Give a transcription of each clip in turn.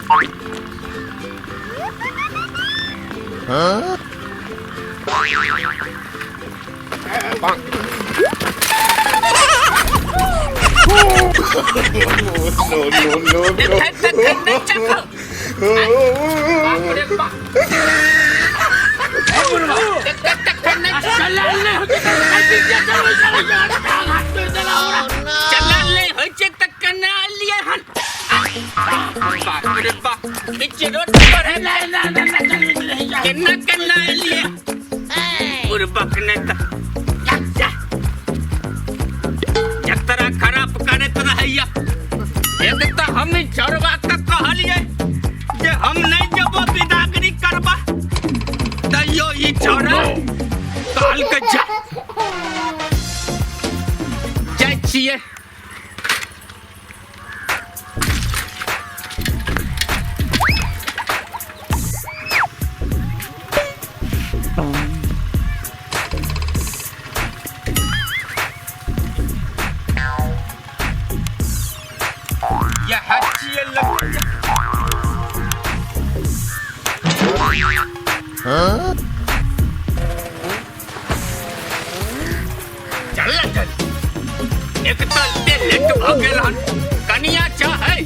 No, no, no, no. देखै तखन नहि चखल। बाप रे बाप। देखै तखन नहि चलल नहि होइ छै चलल नहि होइ छै तऽ केना एलियै हन? बाप रे बाप, बीच रोड पर केना केना एलियै बुढ़बक? नहि तऽ जतरा खराब करैत रहैया। एक तऽ हम छोड़बा के कहलियै जे हम नहि जेबो बिदागरी करबा, तैयो ई छौड़ा कहलकै जा। जाइ छियै। इएह छियै लड़का। चल ना चल, एक तऽ एते लेट भऽ गेल हन। कनिया चाहै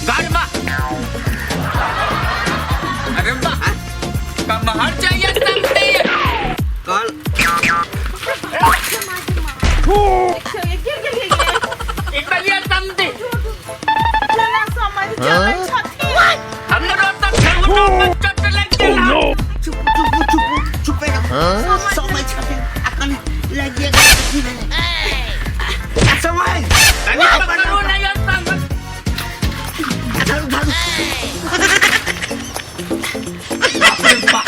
घरमा। अरे वाह, कमहर जाइए समझिए कल इटलिया समझी। केना समझ चलै छथिन? हमरो तऽ ठेहुनो मे चोट लागि गेल हन। चुप चुप चुप चुप रहो। समय छथिन आ कने लागिए गेल की भेलै आ समय कनि पकड़ू ने यौ समझ। आ धरू धरू। बाप रे बाप।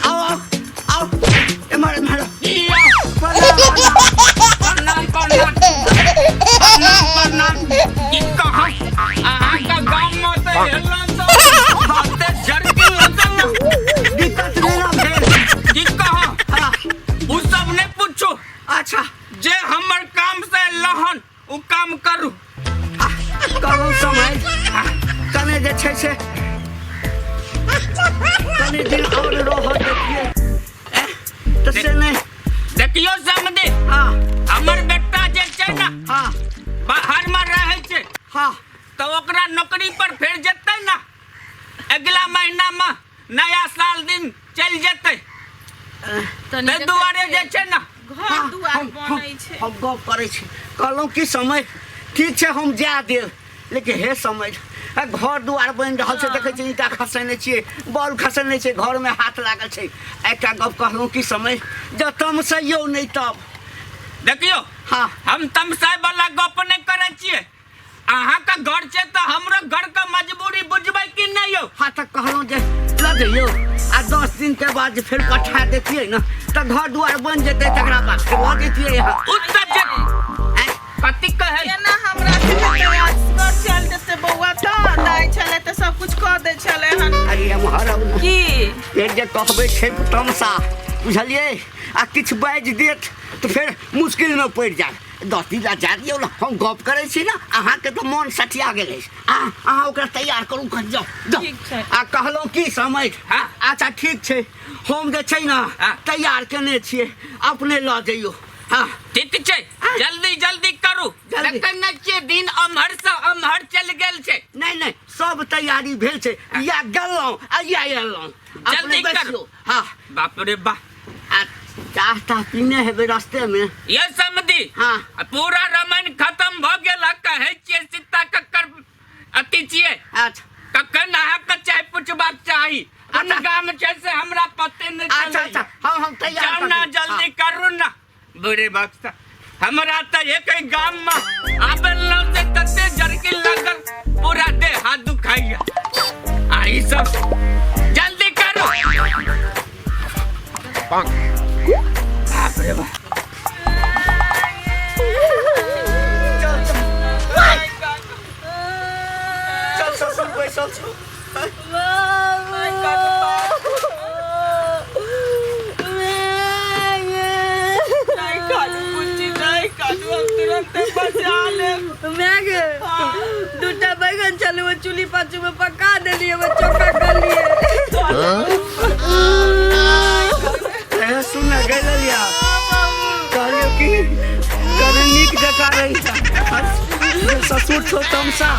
आओ आओ आओ, एम्हर एम्हर। की यौ? प्रणाम प्रणाम। प्रणाम प्रणाम प्रणाम प्रणाम। की कहाँ अहाँके गाममे तऽ एलहुँ तऽ बहुते झरकी लगल ने। दिक्कत नहि ने भेल? की कहाँ। हाँ। ओ सब नहि पूछू। अच्छा। जे हमर काम से लहन ओ काम करू। कहलहुँ समय कने जे छै से कने दिन आओर रहऽ देखियै तऽ से नहि। देखियौ समधि। हाँ। हमर बेटा जे छै ने, हाँ, बाहर मे रहै छै। हाँ। तऽ ओकरा नौकरी पर फेर जेतै ने अगिला महीना मे, नया साल दिन चलि जेतै, ताहि दुआरे जे छै ने घर दुआर बनै छै। हम गप करै छी। कहलहुँ कि समय ठीक छै, हम जा देब, लेकिन हे समय आ घर दुआर बनि रहल छै, देखै छियै ईंटा खसेने छियै, बॉल खसेने छियै, घरमे हाथ लागल छै। एकटा गप कहलहुँ कि समय जँ तमसैयौ नहि तब। देखियौ। हाँ। हम तमसाय वाला गप नहि करै छियै। अहाँके घर छै तऽ हमरो घरके मजबूरी बुझबै कि नहि यौ? हाँ, तऽ कहलहुँ जे लऽ जइयौ आ 10 दिनके बाद जे फेर पठा देतियै ने तऽ घर दुआर बनि जेतै, तकरा बाद फेर लऽ जैतियै यहाँ। ओ तऽ जे आँय? कथी कहै केना हमरा से हेतै असगर? चल जेतै बौआ तऽ दाइ छलै तऽ सब कुछ कऽ दै छलै हन। अरे एम्हर आउ ने। की? फेर जे कहबै छै तमसा, बुझलियै, आ किछु बाजि देत तऽ फेर मुश्किलमे पड़ि जायब। 10 दिन ला जा दियौ ने, हम गप करै छी ने। अहाँके तऽ मन सठिया गेल अछि। अहाँ ओकरा तैयार करू, कहि जाउ जाउ। ठीक छै। आ कहलहुँ की समझ। हाँ। अच्छा ठीक छै, हम जे छै ने हाँ। तैयार केने छियै, अपने लऽ जइयौ। हाँ। ठीक छै, जल्दी जल्दी करू। जल्दी। देखै नहि छियै दिन अम्हर से अम्हर चलि गेल छै। नहि नहि, सब तैयारी भेल छै, या गेलहुँ आ या एलहुँ। अपने जल्दी करू। बैसियौ। हाँ। बाप रे बाप। आ चाह ताह पीने हेबै रस्तेमे? ये समधि। हाँ। आ पूरा रामायण खत्म भऽ गेल आ कहै छियै सीता ककर अथी छियै। अच्छा। कखन अहाँके चाय पुछबाक चाही? कोन अच्छा। गाम छै से हमरा पते नहि अच्छा। चलैया। अच्छा, हम तैयार जाउ कऽ ना देब। जल्दी करू ना। बुढ़े बक्सा, हमरा तऽ एक गाम में आबे लौ से तते जरकी लागल, पूरा देह हाथ दुखाइया। आ ई सब जल्दी करू। बाप रे बाप। चल चल चल, ससुर बैसल छौ। नहि कानू बुच्ची, नहि कानू, हम तुरंते बचा लेब। माय गे, दूटा बैगन। बैगन छलै ओ चूल्ही पाछू में पका देलियै ओहिमे चोखा करलियै। ए, सुन ने गेलिया, कहलियो कि कने नीक जकाँ रही, ससुर छौ तमसा,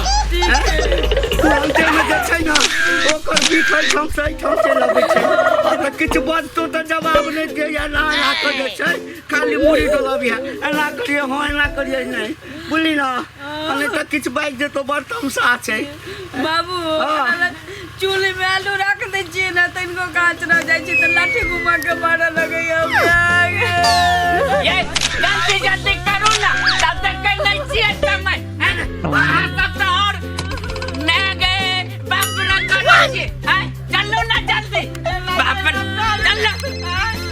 तुरन्ते में जे छै ने ओकर बीख एहिठाम से एहिठाम से लगै छै। आ तऽ किछु बजतौ तऽ जवाब नहि दैया, एना एना कऽ जे छै खाली मुड़ी डोलबिहा, एना करियै, हँ एना करियै, नहि बुझली ने, आ नहि तऽ किछु बाजि देतौ, बड़ तमसा छै। बाबू, हाँ। चूल्ही में आलू रख दै छियै ने, तनिको काँच रह जाइ छै तऽ लाठी घुमा के मारऽ लगैया हमरा। ये जल्दी जल्दी करू ना, तब तक कर नहीं छियै समय। हैं? अहाँ सब तऽ और मैं गए बाप रे करै छी। हैं? चलू ना जल्दी, बाप रे, चलू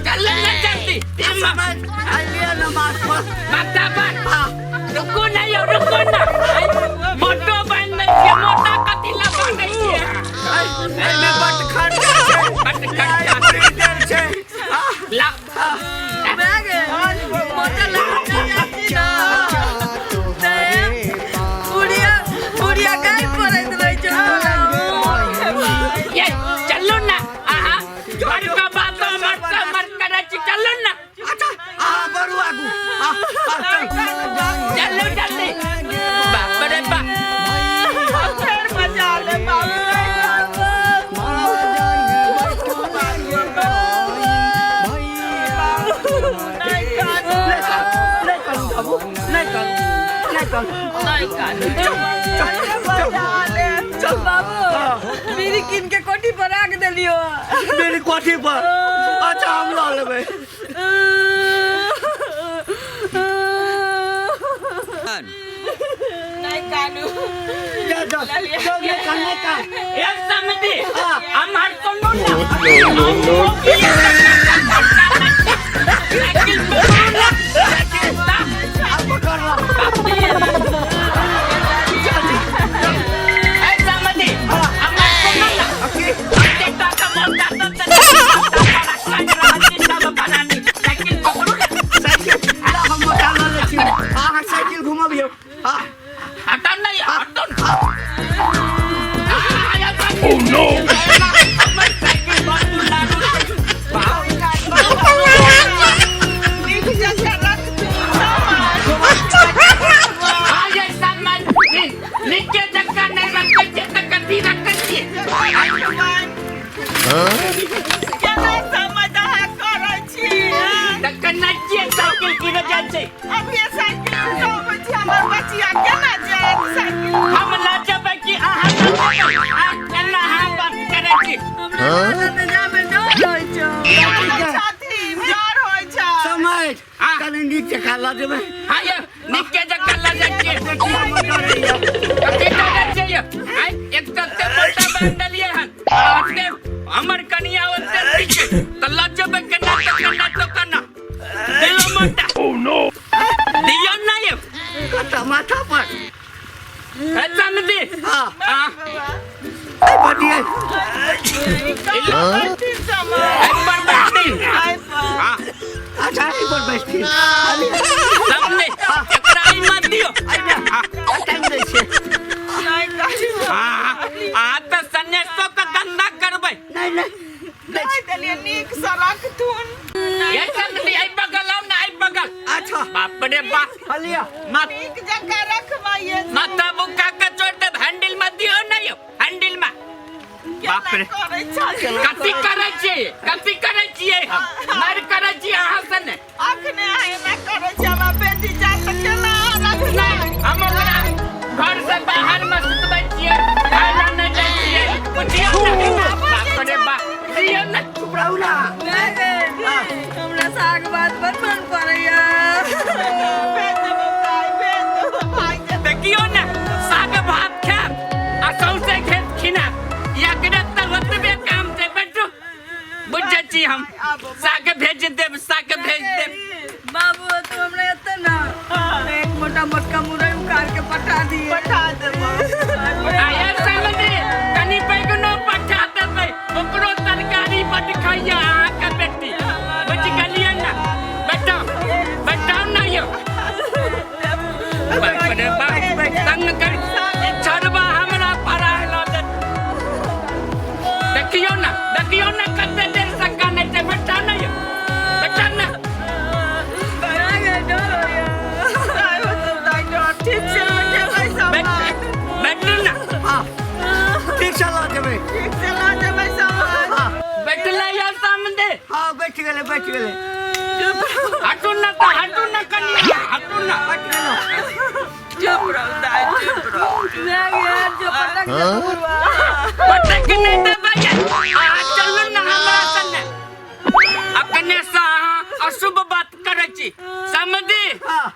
चलू ना जल्दी। आइ लिअ ने माथ पर। माथा पर। हाँ। रुकू ना यौ, रुकू ना। हैं? मोटो बनि नहि छियै, मोटा कथी लए बनै छियै? एहिमे बड्ड खर्चा छै। बड्ड खर्चा। बड़ी देर छै। आ, ला। भए गेल मोटा लगा जाइ छी ने तऽ बुढ़िया बुढ़िया गाय पड़ैत रहै छै। ये चलू ना, अहाँ बड़का बात मर मर करै छी, चलू ना। अच्छा, अहाँ बढ़ू आगू। आ, आ, चल। चलू जल्दी, बाप रे बाप। फेर बजा ले बाबू। नहीं कानू। नहि करू, नहि करू बाबू, नहि करू, नहि करू। नहीं कानू, बजा ले। चल। बाबू, बीड़ी कीन के कोठी पर राख देलियो। मेरी कोठी पर? अच्छा, हम लऽ लेबै। नहीं कानू। जा जा, चल, नहि कान, नहि कान। एक समिति हमर सुनू ना। No, no, no. Cycle पकड़ू ना। आब पकड़ ला। ए समिति, हमर सुनू ना। की? एते टाका मोटा सब सब बनानी, साइकिल पकड़ू ना। साइकिल ला, हम मोटा लऽ लै छी, अहाँ साइकिल घुमबियौ। हाँ। हटो नहीं, हटो। Oh no! हमर साइकिल बड़ दुलारू छै। नीक जकाँ रखतू। आ ये सामान नीचे जगह नहीं रखै छियै तऽ कथी रखै छियै? केना समझ अहाँ करै छी, हँ? तऽ केना छियै साइकिल किने जाइ छै? अभिये साइकिल उठाबै छी, हमर बचिया केना जायत साइकिल? हम लऽ जेबै कि अहाँ लऽ जेबै? आ केना अहाँ बात करै छी? हमरा तऽ जामे डर होइ छौ। छथिन, डर होइ छै। समझ हाँ। कनि नीक जकाँ लऽ जेबै। हाँ यौ, नीके जकाँ लऽ जाइ छियै। बेटी हमर डरैया। कथी डरै छियै यौ? आँय, एक तऽ एते मोटा बान्हि देलियै हन आ ओते हमर कनिया ओते ठीक छै, तऽ लऽ जेबै केना तऽ केना तऽ केना दिलो मोटा। Oh no! दियौ ना यौ। कतऽ, माथा पर? हे समधी। हाँ। आ, एहि पर दियै। बैठथिन समझ। एहि पर बैठथिन। आइ पर। हाँ। अच्छा, एहि पर बैठथिन। सामने एकरा ई मत दियौ। हाँ। टाइम दै छियै। नहीं कानू। हाँ, अहाँ तऽ सन्यासो के गंदा करबै। नहि नहि। नहि देलियै, नीकसँ रखथुन। ये समधी, एहि बगल आउ ने, एहि बगल। अच्छा। बाप रे बाप। हलिया। मत नीक जकाँ रखबै ये। माथा बुक्का के छोड़ देब, हैंडल मत दियौ ने यौ, हैंडल में। बाप रे। करै छथिन? कथी करै छियै? कथी करै छियै? हम मारि करै छियै अहाँ से ने? अखने अहाँ एना करै छी, हमरा बेटी जात तऽ केना रखबै? नहि, हम ओकरा घर से बाहर में सुतबै छियै, खाय लए नहि दै छियै, बुझियौ ने। बाप रे बाप, दियौ ने। चुप रहू ना। भए गेल, हमरा साग भात बड़ मन पड़ैया। भेज देबो भाइ, भेज देबो भाइ। देखियौ ने, साग भात खायब आ सौंसे खेत खिनायब, एकरे तऽ ओतबे काम छै। बैठू, बुझै छी हम, साग भेज देब, साग भेज देब। बाबू, तू हमरा एते ना एक मोटा मोटका मुरई उखाड़ के पठा दिए। पठा देबो। से लऽ जेबै। ठीक से लऽ जेबै समझ। हाँ। बैठले या सामने? हाँ, बैठ गेलै, बैठ गेलै। हटू ना तऽ, हटू ना कनिया, हटू ना। बैठ गेलहुँ। चुप रहू दाइ, चुप रहू। मैं गया जो पटक दे बुढ़वा। पटक नहि देबै। अहाँ चलू ने हमरा संगे। अपने से अहाँ अशुभ बात करै छी समधी। हाँ।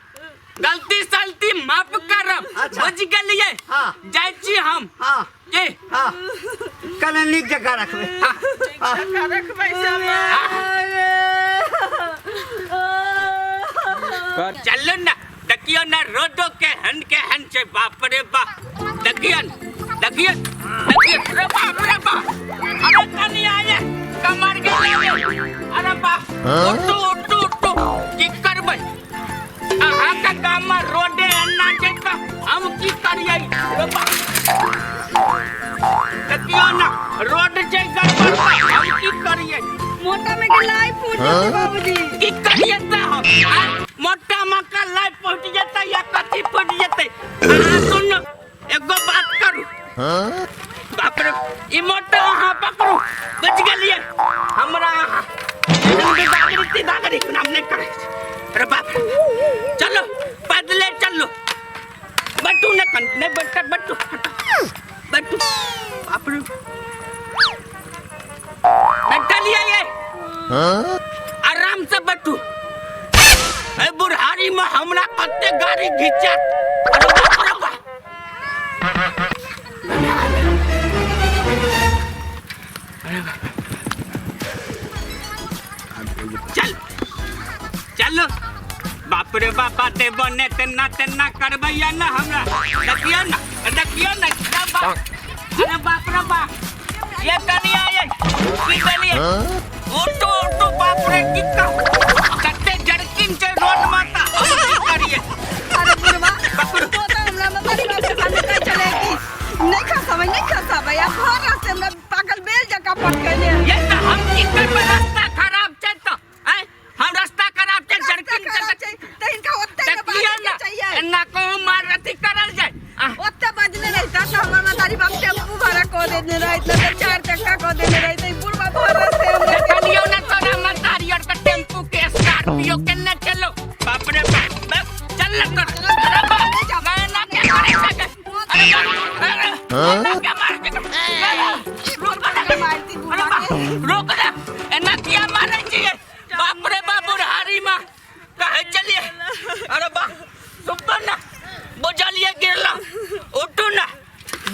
गलती सलती माफ करब। अच्छा। बुझि गेलियै? हाँ। जाइ छी हम। हाँ। जी। हाँ, कने नीक जकाँ रखबै। ठीक जकाँ रखबै समझ। चलू ने, देखियौ ने रोडो केहन केहन छै। बाप रे बाप, देखियौ ने, देखियौ, देखियौ। अरे बाप रे बाप, अरे कनिया ये कमर गेलै रे। अरे बाप, उठू उठू उठू। की करबै, अहाँके गाममे रोडे एना छै तऽ हम की करियै? रे बाप, देखियौ ने रोड छै गड़बड़ तऽ हम की करियै? मोटा में के लाई फूट जेतै बाबूजी। की करियै तऽ हम आँय? मोटा मक्का लाइ पहुँच जेतै या कथी पहुँच जेतै? अहाँ सुनू, एगो बात करू। बाप रे, ई मोटा अहाँ पकड़ू, बुझि गेलियै? हमरा अहाँ एहन बिदागरी तिदागरी नाम नहि करै छै। अरे बाप रे, चलो पैदले चलू। बैठू ने कन, नहि बैठ, बैठू बैठू। बाप रे, बैठलियै ये? आराम से बैठू। ए बुढ़ारी में हमरा कते गाड़ी घिचत। अरे बाप रे बाप, चल चल। बाप रे बाप, देबो ने तेना तेना करबैया ना हमरा। देखियौ ना, देखियौ ना। अरे बाप रे बाप, ये कनिया ये की कनिया? उठू उठू। बाप रे, की कते जरकिन छै रोड माता, हम की करिए? अरे बुढ़वा, तो तो हमरा मतलब बाप के सामने कहै छलै कि नहि खसाबै, नहि खसाबै, आ घर रास्ते हमरा पागल बेल जकाँ पटकैले। ये तऽ हम की करबै, रास्ता खराब छै तऽ आँय, हम रास्ता खराब छै, रास्ता जरकिन खराब छै। छै तऽ हिनका ओते ने देखियौ बाजैके ने चाहिए। एना कहूँ मार अथी करल जाय। ओते बजने रहिता तऽ हमर महतारी बाप टेम्पू भाड़ा कऽ देने रहैत, नहि तऽ चारि चक्का कऽ देने रहैत। ई बुढ़वा भर रास्ते हमरा देखलियौ ने तोरा महतारी और के टेम्पू के स्कॉर्पियो के ने चलो। बाप रे बाप, बस चल न कर। अरे बाप, मैं ना क्या करे सके। अरे बाप, अरे ना क्या मार के। रोक ना, मारती अरे बुढ़वा बाप, के। रोक ना, एना किया मारै छियै? बाप रे बाप, बुढ़ारी में कहै चलिए। अरे बाप, सुन ना, बुझलिए गिरला, उठू ना।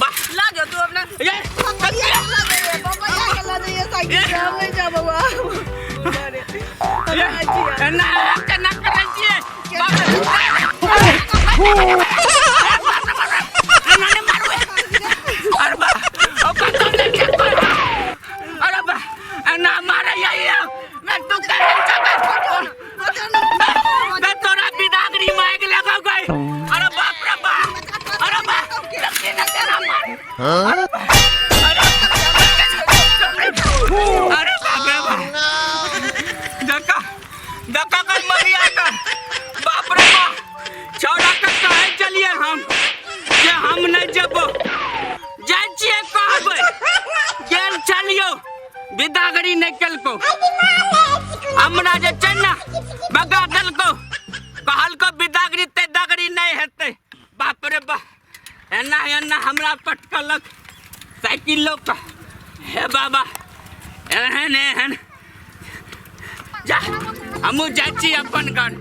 वाह। ला जो तू अपना ये बबैया के ला जाइए, बबैया के ला जाइए साइकिल से, हम नहीं जा बउआ। अरे हम जाइ छियै। एना केना करै छियै? बाप रे, एना नहि मारू। अरे बा, ओ कतौ नहि छै कोइ। अरे बा, एना मारै ये मैं तू कहै छबै। मैं तोरा बिदागरी में आगि लगाउ गई। अरे बाप रे बाप, अरे बाप, देखी ना तेरा मार। अरे अरे बाप रे बाप, धक्का धक्का कर मरिया का। बाप रे बाप, छौड़ा के कहै चलिए हम जे हम नहि जेबो। जाइ छियै कहबै, गेल छलियौ, बिदागरी नहि केलकौ। हमरा जे छै ने भगा देलकौ, कहलकौ बिदागरी तेदागरी नहि हेतै। बाप रे बाप, एना एना हमरा पटकलक साइकिलो के। हे बाबा, एहन एहन जा, हमहूँ जाइ छी अपन घर।